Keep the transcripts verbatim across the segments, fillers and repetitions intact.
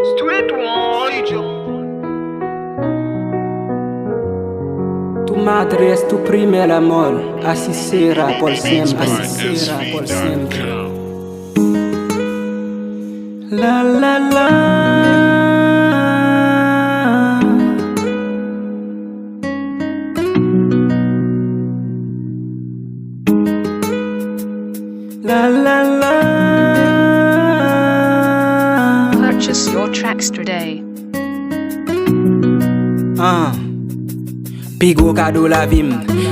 Street One. Tu madre es tu primer amor, así será por siempre. Así será por siempre. La la la. La la la. Purchase your tracks today. Ah. Pi gwo kado lavi m,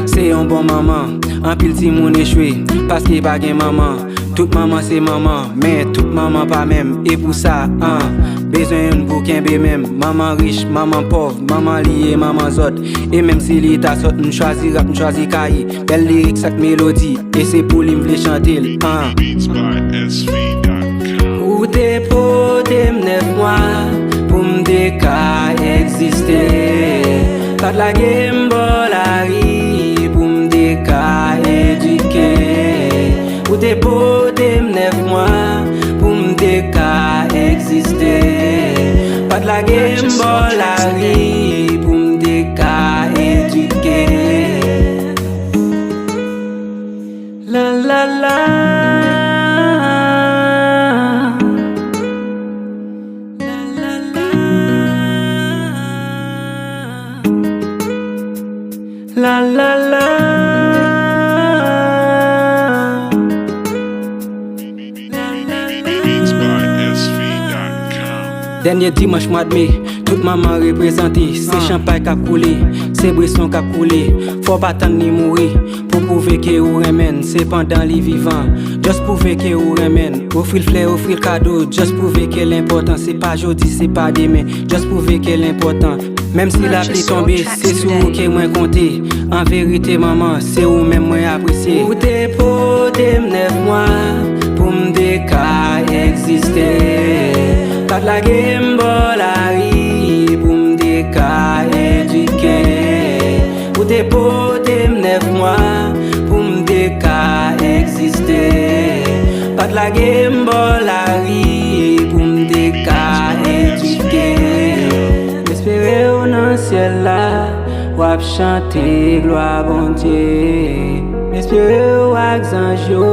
se yon bon manman. Anpil timoun echwe paske pa gen manman. Tout manman se manman, men tout manman pa menm. E pou sa, an, bezwen youn pou kenbe men m. Manman rich, manman pòv, manman li ye, manman zòt. E menm si li ta sòt, m chwazi rap, m chwazi kayi. Bèl lirik ak melodi, e se pou li m vle chante l, an. Beats by S V dot com. Ou te pote m nèf mwa pou m te ka egziste. Pa t lage m bò lari pou m te ka edike. Ou te pote m nèf mwa pou m te ka egziste. Pa t lage m bò lari pou m te ka edike. La la la. La la la. La la la. Beats by S V dot com. Dènye dimanch mwa d me, tout manman reprezante. Se chanpay k ap koule, se bweson k ap koule. Fò w pa tann li mouri pou pwouve ke ou renmen l. Se pandan li vivan, just pwouve ke ou renmen l. Ofri l flè, ofri l kado, just pwouve ke l enpòtan. Se pa jodi, se pa demen, just pwouve ke l enpòtan. Menm si lapli tonbe, se sou ou ke mwen konte. An verite, manman, se ou menm mwen apresye. Ou te pote m nèf mwa pou m te ka egziste. Pa t lage m bò lari pou m te ka edike. Ou te pote m nèf mwa pou m te ka egziste. Pa t lage m bò lari pou m te ka edike. M espere w nan syèl la, w ap chante glwa Bondye. M espere w ak zanj yo,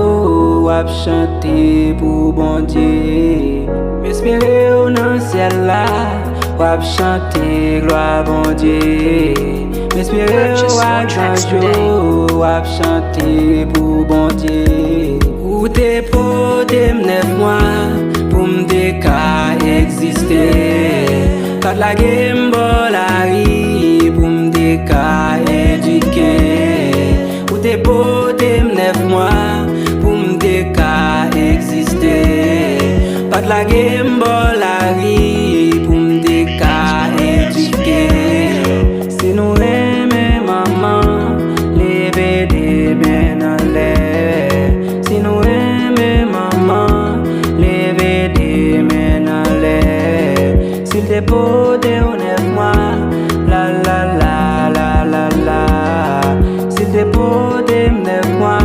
w ap chante pou Bondye. M espere w nan syèl la, w ap chante glwa Bondye. M espere w ak zanj yo, w ap chante pou Bondye. Ou te pote m nèf mwa pou m te ka egziste. Pa t lage m bò lari pou m te ka edike. Ou te pote m nèf mwa pou m te ka egziste. Pa t lage m bò lari pou m te ka edike. Si nou renmen manman, leve de men anlè. Si nou renmen manman, leve de men anlè. Si l te pote w nèf mwa, la la la, la la la. Si l te pote m nèf mwa,